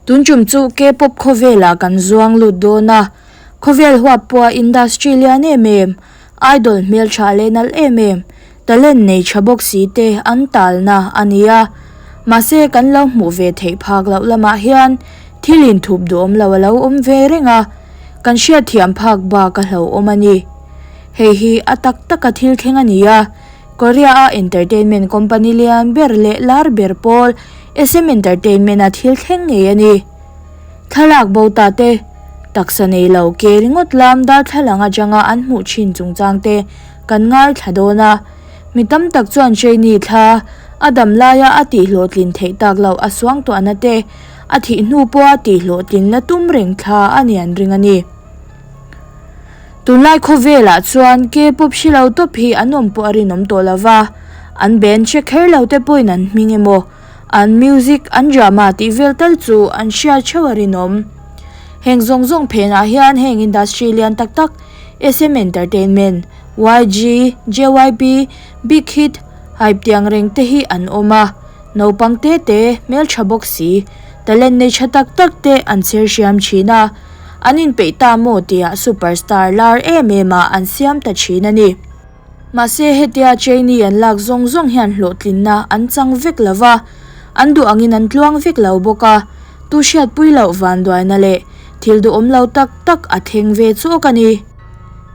Tun tum chu K-pop khawvelah kan zuang lut dawn a, khawvel huap pawha industry lian em em, idol hmeltha leh nalh em em, talent nei tha bawk si te an talna a ni a. Mahse kan lo hmuh ve theih phak loh lamah hian thil inthup duhawm lo a lo awm ve reng a, kan hriatthiam phak bak a hlauhawm a ni. Hei hi a tak taka thil thleng a ni a, Korea-a entertainment company lian ber leh lar ber pawl SM Entertainment-a thil thleng ngei a ni. Thlalak bo ta te, taksa nei lo ke ringawt lam darthlalang atanga an hmuh thin chungchang te kan ngaithla dawn a. Mi tam tak chuan Trainee thla a dam laia a tihhlawhtlin theih tak loh a suangtuahna te a thih hnu pawha tihhlawhtlin la tum reng thla a ni an ring a ni. Tunlai khawvelah chuan K-pop hre lo tawp hi an awm pawh a rinawm tawh lo va, an band hre kher lo te pawhin an hming emaw, an music, an drama tih vel tal chu an hriat theuh a rinawm. Heng zawng zawng phenah hian heng industry lian tak tak SM Entertainment, YG, JYP, Big Hit, Hype tiang reng te hi an awm a, naupang te te, hmeltha bawk si, talent nei tha tak tak te an chher hriam thin a. An inpeih ta maw tia superstar lar em em ah an siam ta thin a ni. Mahse hetia trainee an lak zawng zawng hian hlawhtlinna an chang vek lo va, an duh angin an tluang vek lo bawk a, tu hriatpui loh vanduaina leh thil duhawm lo tak tak a thleng ve chawk a ni.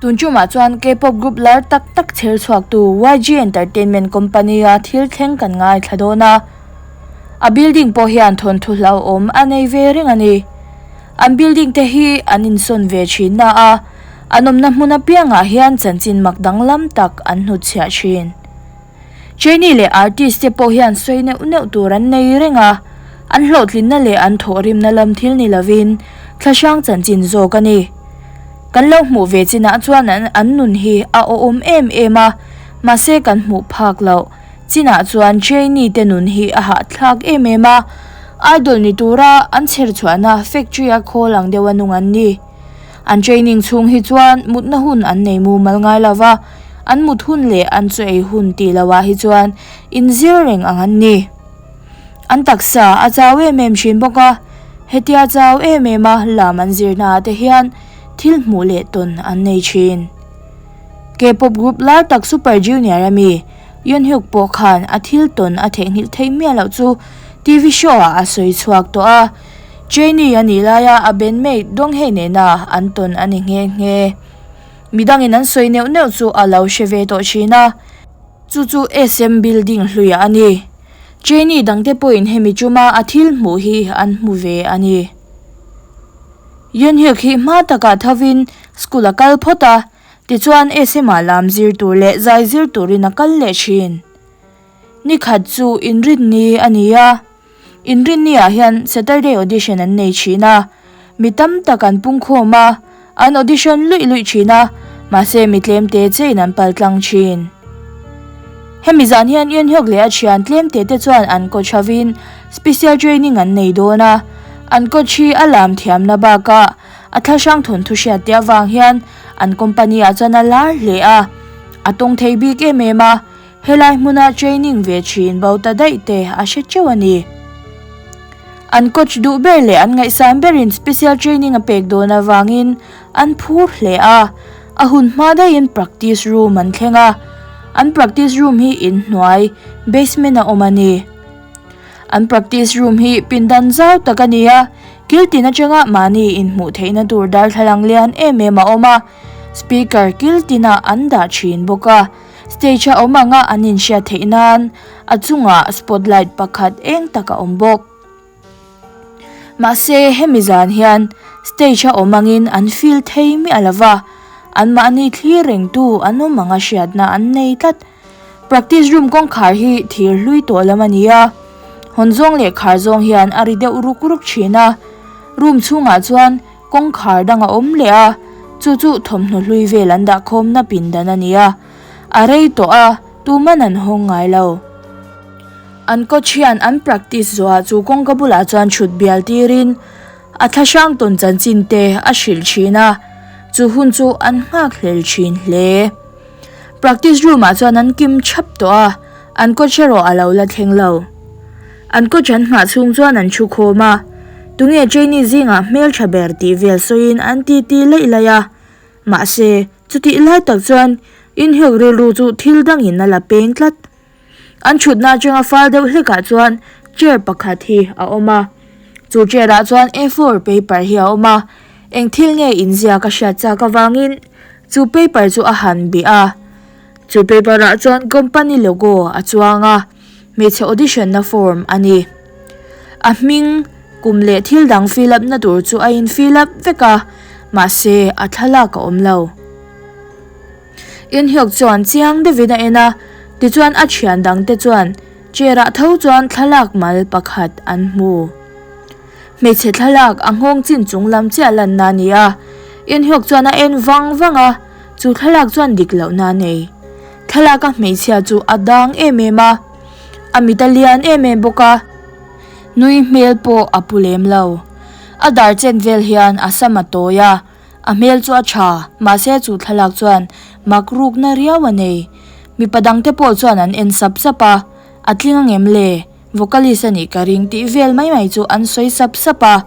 Tun tumah chuan K-pop group lar tak tak chher chhuaktu YG Entertainment company-a thil thleng kan ngaithla dawn a, a building pawh hian thawnthu hlauhawm a nei ve reng a ni. An building te hi an insawn ve thin na a, an awmna hmun apiangah hian chanchin mak danglam tak an hnutchhiah thin. Trainee leh artist te pawh hian sawi neuh neuh tur an nei reng a, an hlawhtlinna leh an thawhrimna lam thil ni lovin thlahrang chanchin zawk a ni. Kan lo hmuh ve chinah chuan an nun hi a awhawm em em a, mahse kan hmuh phak loh. Chinah chuan trainee te nun hi a hahthlak em em a, idol ni tura an chher chhuahna factory a khawl ang deuha nung an ni. An training chhung hi chuan mutna hun an nei mumal ngai lo va, an mut hun leh an chaw ei hun tih lohah hi chuan inzir reng ang an ni. An taksa a chau em em thin bawk a, hetia chau em em a lam an zirnaah te hian thil hmuh leh tawn an nei thin. K-pop group lar tak Super Junior a mi Yeonhyuk pawh khan a thil tawn a theihnghilh theih miah loh chu TV show ah a sawi chhuak tawh a. Trainee a nih laia a bandmate Donghae nena an tawn a ni nghe nghe. Midangin an sawi neuh neuh chu a lo hre ve tawh thin a. Chu chu SM building hluiah a ni. Trainee dangte pawhin hemi tuma a thil hmuh hi an hmu ve a ni. Yeonhyuk hi hma takah thovin school a kal phawt a. Tichuan SM-ah lam zir tur leh zai zir turin a kal leh thin. Ni khat chu Inrinni a ni a, Inrinni-ah hian Saturday audition an nei thin a, mi tam tak an pungkhawm a, an audition luih luih thin a, mahse mi tlemte chein an pal tlang thin. Hemi zan hian Eunhyuk leh a thian tlemte te chuan an coach hovin special training an nei dawn a, an coach hi a lam thiamna bakah A thlahrang thawnthu hriat te avang hian an company ah chuan a lar hle a, a tawng thei bik em em a, helai hmuna training ve thin bo ta daih te a hre teuh a ni. An coach duh ber leh an ngaihsan berin special training a pek dawn avangin an phur hle a, a hun hma daihin practice room an thleng a, an practice room hi inhnuai basement a awm a ni. An practice room hi pindan zau tak a ni a, kil tin atanga mahni inhmuh theihna tur darthlalang lian em em a awm a, speaker kil tinah an dah thin bawk a, stage a awm anga an inhriat theih nan a chungah spotlight pakhat eng tak a awm bawk. Mahse hemi zan hian stage a awm angin an feel thei miah lo va, anmahni thlir rengtu an awm anga hriatna an nei tlat. Practice room kawngkhar hi thir hlui tawh lam a ni a, hawn zawng leh khar zawng hian a ri deuh ruk ruk thin a, room chhungah chuan kawngkhar dang a awm leh a, chu chu thawmhnaw hlui vel an dah khawmna pindan a ni a, a rei tawh a, tuman an hawng ngai lo. An coach hian an practice zawhah chu kawngka bulah chuan thut bial tirin a thlahrang tawn chanchin te a hrilh thin a, chu hun chu an nghakhlel thin hle. Practice room ah chuan an kim thap tawh a, an coach erawh a lo la thleng lo. An coach an nghah chhung chuan an thu khawm a. Tunge trainee zingah hmeltha ber tih vel sawiin an titi laih laih a. Mahse, chutih lai tak chuan Inhyuk rilru chu thil dangin a la peng tlat. An thutna atanga fal deuh hlekah chuan chair pakhat hi a awm a. Chu chair ah chuan A four paper hi a awm a, eng thil nge inziak a hriat chak avangin chu paper chu a han bih a. Chu paper ah chuan company logo a chuang a, hmeichhe audition na form a ni. A hming, kum leh thil dang fill up na tur chu a in fill up vek a, mahse a thlalak a awm lo. Inhyuk chuan chiang deuhin a en a, tichuan a thian dangte chuan chair ah tho chuan thlalak mal pakhat an hmu. Hmeichhe thlalak a nghawng chin chung lam chiah lanna a ni a, Inhyuk chuan a en vang vang a, chu thlalak chuan dik lohna a nei. Thlalak a hmeichhia chu a dang em em a, a mit a lian em em bawk a, nui hmel pawh a pu lem lo. A dar chen vel hian a sam a tawi a. A hmel chu a tha, mahse chu thlalak chuan mak rukna riau a nei. Mipa dangte pawh chuan an en sap sap a, a tling angem le, vocalist a nih ka ring tih vel mai mai chu an sawi sap sap a.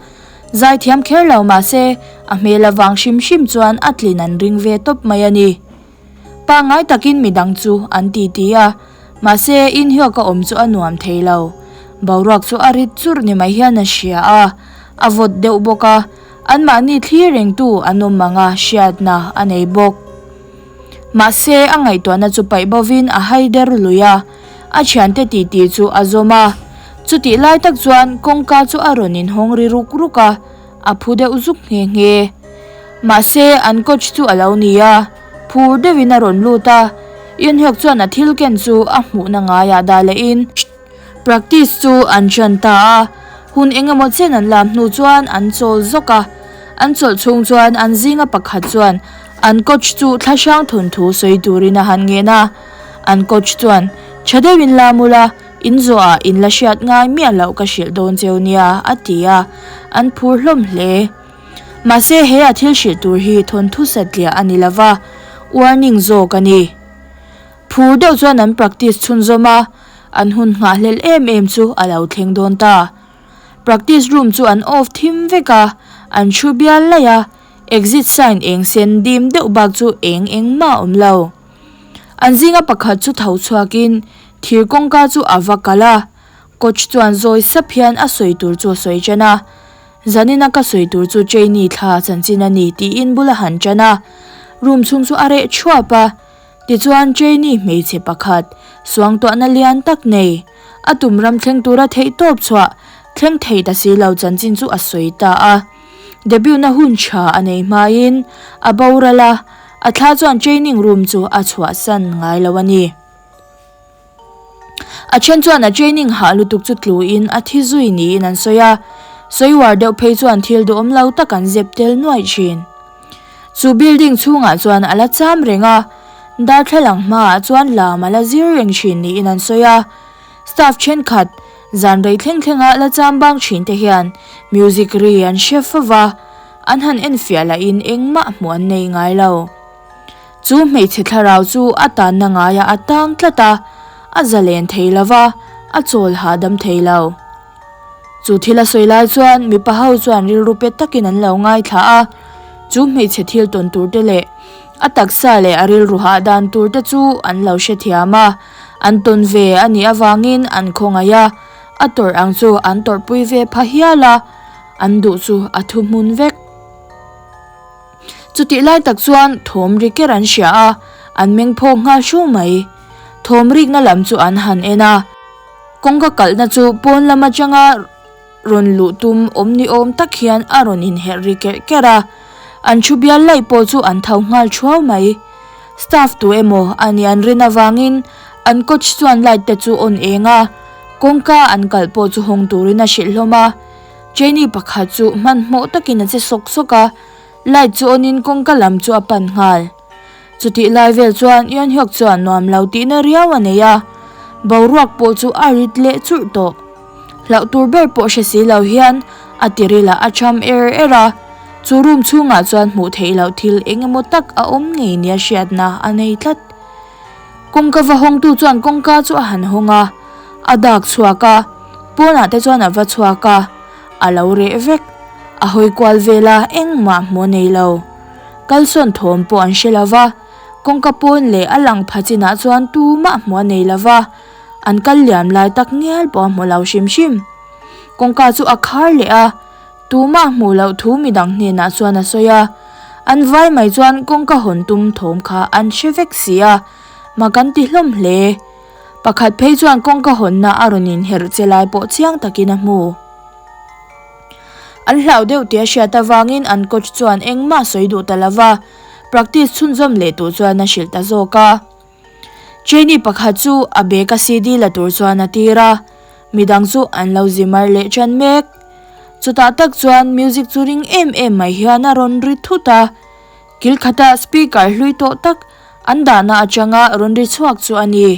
Zaithiam kher lo mahse a hmel avang hrim hrim chuan a tlin an ring ve tawp mai a ni. Pangngai takin midang chu an titi a, mahse inhiawka awm chu a nuam thei lo. Boruak chu a rit churh ni mai hian a hria a, a vawt deuh bawk a, anmahni thlir rengtu an awm ang a hriatna a nei bawk. Mahse a ngaihtuahna chu paih bovin a haider lui a, a thiante titi chu a zawm a. Chutih lai tak chuan kawngka chu a rawn inhawng ri ruk ruk a, a phu deuh zuk nghe nghe. Mahse, an coach chu a lo ni a, phur deuhin a rawn lut a, Eunhyuk chuan a thil ken chu a hmuhna ngaiah dah lehin practice chu an ṭan ta a, hun eng emaw chen an lam hnu chuan an chawl zawk a, an chawlh chhung chuan an zinga pakhat chuan an coach chu thlahrang thawnthu sawi turin a han ngen a, an coach chuan ṭha deuhin lam ula, In zawhah in la hriat ngai miah loh ka hrilh dawn cheu nia, a ti a, an phur hlawm hle. Mahse he a thil hrilh tur hi thawnthu satliah a ni lo va, warning zawk a ni. Phur deuh chuan an practice chhunzawm a, an hun nghahhlelh em em chu a lo thleng dawn ta. Practice room chu an off thim vek a, an thu bial laih a, exit sign eng sen dim deuh bak chu eng engmah a awm lo. An zinga pakhat chu tho chhuakin thir kawngka chu a va kal a, coach chuan zawi sap hian a sawi tur chu a sawi ṭan a. Zanina ka sawi tur chu Jane-i thla chanchin a ni tiin bul a han ṭan a, room chhung chu a reh ṭhuap a. Tichuan Jane-i hmeichhe pakhat suangtuahna lian tak nei, a tum ram thleng tura theih tawp chhuah thleng thei ta si lo chanchin chu a sawi ta a. Debut-na hun ṭha a nei hmain a boral a. A thla chuan training room chu a chhuahsan ngai lo a ni. A then chuan a training hah lutuk chu tluin a thi zui niin an sawi a, sawi uar deuh phei chuan thil duhawm lo tak an zep tel nuaih thin. Chu building chhungah chuan a la cham reng a, darthlalang hmaah chuan lam a la zir reng thin niin an sawi a. Staff thenkhat zan rei thleng thlenga la cham bang thin te hian music ri an hre fo va. An han enfiah lahin engmah hmuh an nei ngai lo. Chu hmeichhe thlarau chu a tanna ngaiah a tang tlat a, a zalen thei lo va, a chawl hahdam thei lo. Chu thil a sawi lai chuan mipa ho chuan rilru pe takin an lo ngaithla a, chu hmeichhe thil tawn tur te leh a taksa leh a rilru hahdan tur te chu an lo hrethiam a, an tawn ve a nih avangin an khawngaih a, a tawrh ang chu an tawrhpui ve pha hial a. An duh chu a thu hmun vek. Chutih lai tak chuan thawm ri ker an hria a, an meng phawk nghal hru mai. Thawm rikna lam chu an han en a, kawngka kalhna chu pawn lam atanga rawn luh tum awm ni awm tak hian a rawn inherh ri kerh kerh a. An thu bial laih pawh chu an tho nghal thuau mai. Staff tu emaw a nih an rin avangin an coach chuan light te chu on eng a, kawngka an kalh pawh chu hawng turin a hrilh hlawm a. Jenny pakhat chu hmanhmawh takin a che sawk sawk a, light chu on in kawngka lam chu a pan nghal. Chutih lai vel chuan Yeonhyuk chuan nuam lo tihna riau a nei a, boruak pawh chu a rit leh churh tawh. Hlauh tur ber pawh hre si lo hian a tiril ah a cham er er a, chu room chhungah chuan hmuh theih loh thil eng emaw tak a awm ngei nia hriatna a nei tlat. Kawngka va hawngtu chuan kawngka chu a han hawng a, a dak chhuak a, pawnah te chuan a va chhuak a. A lo reh vek. A hawi kual vel a, engmah hmuh a nei lo. Kalsawn thawm pawh an hre lo va, kawngka pawn leh a lang pha chinah chuan tumah hmuh a nei lo va, an kal liam lai tak ngial pawh a hmu lo hrim hrim. Kawngka chu a khar leh a, tumah hmuh loh thu midang hnenah chuan a sawi a. An vai mai chuan kawngka hawn tum thawm kha an hre vek si a, mak an ti hlawm hle. Pakhat phei chuan kawngka hawnna a rawn inherh che lai pawh chiang takin a hmu. An hlau deuh tih a hriat avangin an coach chuan engmah sawi duh ta lova, practice chhunzawm leh tur chuan a hrilh ta zawk a. Trainee pakhat chu a bag a CD la tur chuan a tir a, midang chu an lo zi mar leh tan mek. Chutah tak chuan music chu ring em em mai hian a rawn ri thut a, kil khata speaker hlui tawh tak an dahna atanga rawn ri chhuak chu a ni.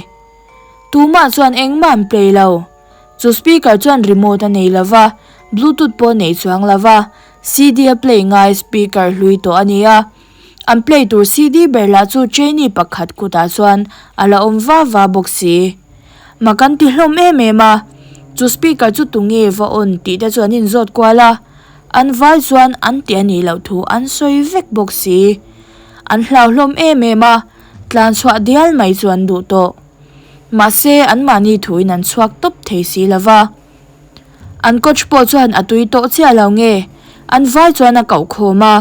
Tumah chuan engmah an play lo. Chu speaker chuan remote a nei lova, bluetooth pawh a nei chuang lova, CD a play ngai speaker hlui tawh a ni a. An play tur CD ber lah chu trainee pakhat kutah chuan a la awm va va bawk si. Mak an ti hlawm em em a, chu speaker chu tunge va on tih te chu an inzawt kual a, an vai chuan an ti a nih loh thu an sawi vek bawk si. An hlau hlawm em em a, tlan chhuah dial mai chu an duh tawh. Mahse, anmahni thuin an chhuak tawp thei si lo va. An coach pawh chuan a tui tawh chiah lo nge, an vai chuan a koh khawm a,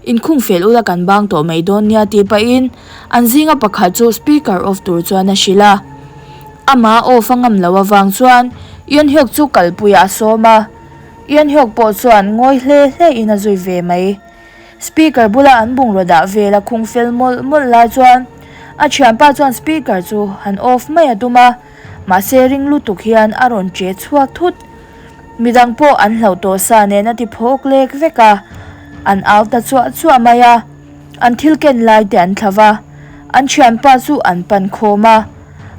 Inkhung fel ula kan bang tawh mai dawn nia tih pahin an zinga pakhat chu speaker off tur chuan a hrilh a. Amah off a ngam loh avang chuan Eunhyuk chu kalpuiah a sawm a. Eunhyuk pawh chuan ngawi hle hle in a zui ve mai. Speaker bula an bungraw dah vel a khung fel mawlh mawlh lai chuan a thianpa chuan speaker chu han off mai a tum a, mahse ring lutuk hian a rawn che chhuak thut. Midang pawh an hlauh tawh sa nen a ti phawk lek vek a, an au ta chuah chuah mai a, an thil ken lai te an thla va, an thianpa chu an pan khawm a,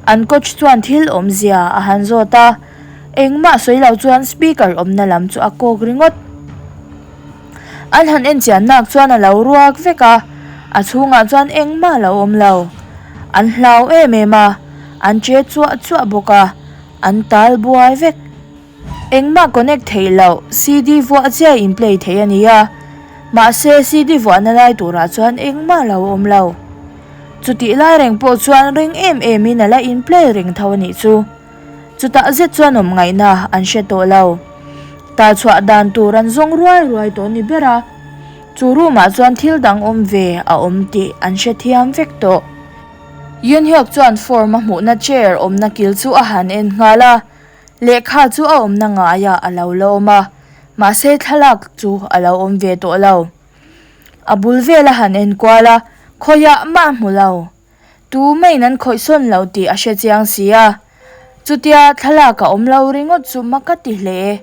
an coach chuan thil awmzia a han zawt a, engmah sawi lo chuan speaker awmna lam chu a kawk ringawt. An han en chian nak chuan a lo ruak vek a, a chhungah chuan engmah a lo awm lo. An hlau em em a, an che chuah chuah bawk a, an tal buai vek. Engmah connect theih loh, CD vuah chiah in play theih a ni a, mahse CD vuahna lai turah chuan engmah a lo awm lo. Chutih lai reng pawh chuan ring em em in a la in play reng tho a nih chu. Chutah zet chuan awm ngaihna an hre tawh lo. Tal chhuah dan tur an zawng ruai ruai tawh ni ber a, chu room ah chuan thil dang awm ve a awm tih an hre thiam vek tawh. Yunhyuk chuan form a hmuhna chair awmna kil chu a han en nghal a, lehkha chu a awmna ngaiah a lo la awm a, mahse thlalak chu a lo awm ve tawh lo. A bul vel a han en kual a, khawiah mah a hmu lo. Tu maiin an khawih sawn lo tih a hre chiang si a, chutia thlalak a awm lo ringawt chu mak a ti hle.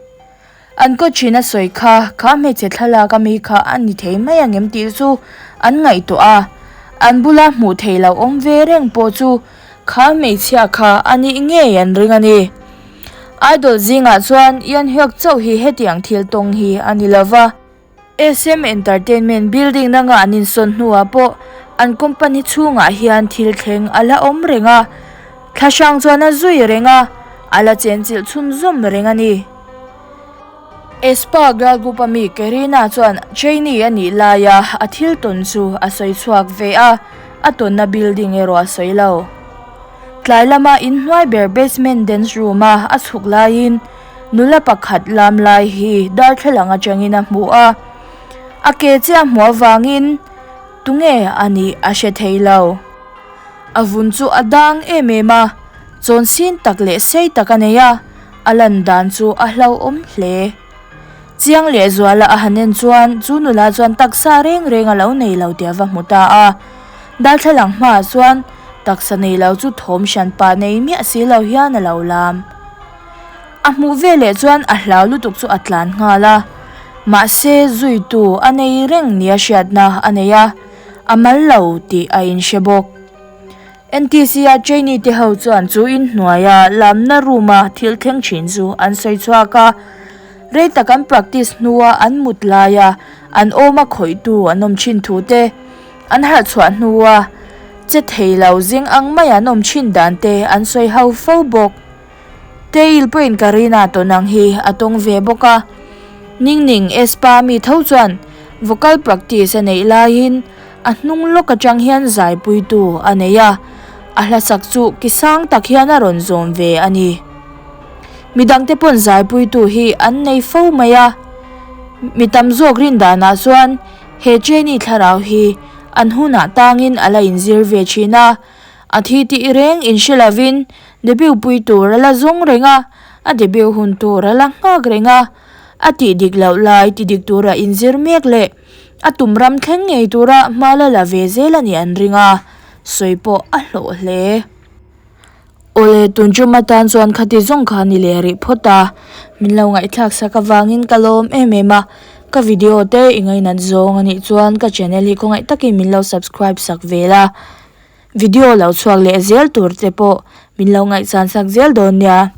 An coach-in a sawi kha, kha hmeichhe thlalak a mi kha a ni thei mai ang em tih chu an ngaihtuah a, an bula hmuh theih loh awm ve reng pawh chu kha hmeichhia kha a nih ngei an ring a ni. Idol zingah chuan Yeonhyuk chauh hi hetiang thil tawng hi a ni lova. SM Entertainment building danga an insawn hnuah pawh an company chhungah hian thil thleng a la awm reng a, thla hrang chuan a zui reng a, a la chenchilh chhunzawm reng a ni. Aespa girl group a mi Karina chuan trainee a nih laia a thil tawn chu a sawi chhuak ve a, a tawnna building erawh a sawi lo. Tlai lama inhnuai ber basement dance room a a chhuk laiin, Nula pakhat lam lai hi darthlalang atangin a hmu a, a ke chiah hmuh avangin tunge a nih a hre thei lo. A vun chu a dang em em a, chawn sin tak leh sei tak a nei a, a lan dan chu a hlauhawm hle. Chiang leh zuala a han en chuan chu nula chuan taksa reng reng a lo nei lo tih a va hmu ta a, darthlalang hmaah chuan taksa nei lo chu thawm hran pah nei miah si lo hian a lo lam. A hmuh veleh chuan a hlau lutuk chu a tlan nghal a, mahse zuitu a nei reng nia hriatna a nei a, a mal lo tih a inhre bawk. NTC-a trainee te ho chuan chu inhnuaia lamna room-a thil thleng thin chu an sawi chhuak a, rei tak an practice hnua an mut laia an awma khawihtu an awm thin thu te, an harh chhuah hnua che thei lo zing ang maia an awm thin dan te an sawi ho fo bawk. Tail pawhin Karina tawn ang hi a tawng ve bawk a. Ningning Aespa mi tho chuan vocal practice a neih laiin a hnung lawk atang hian zaipuitu a nei a, a hlasak chu ki sang tak hian a rawn zawm ve a ni. Midangte pawn zaipuitu hi an nei fo mai a, mi tam zawk rin danah chuan he Jenny thlarau hi an hunah tangin a la inzir ve thin a, a thi tih reng inhre lovin debut pui tur a la zawng reng a, a debut hun tur a la nghak reng a, a tih dik loh lai ti dik tura inzir mek leh a tum ram thleng ngei tura hma la la ve zel a nih an ring a, sawi pawh a hlawh hle. Awle, tun tum atan chuan khati zawng kha ni leh rih phawt a, min lo ngaihthlak sak avangin ka lawm em em a, ka video te i ngainat zawng a nih chuan ka channel hi khawngaih takin min lo subscribe sak ve la, video lo chhuak leh zel tur te pawh min lo ngaihchan sak zel dawn nia.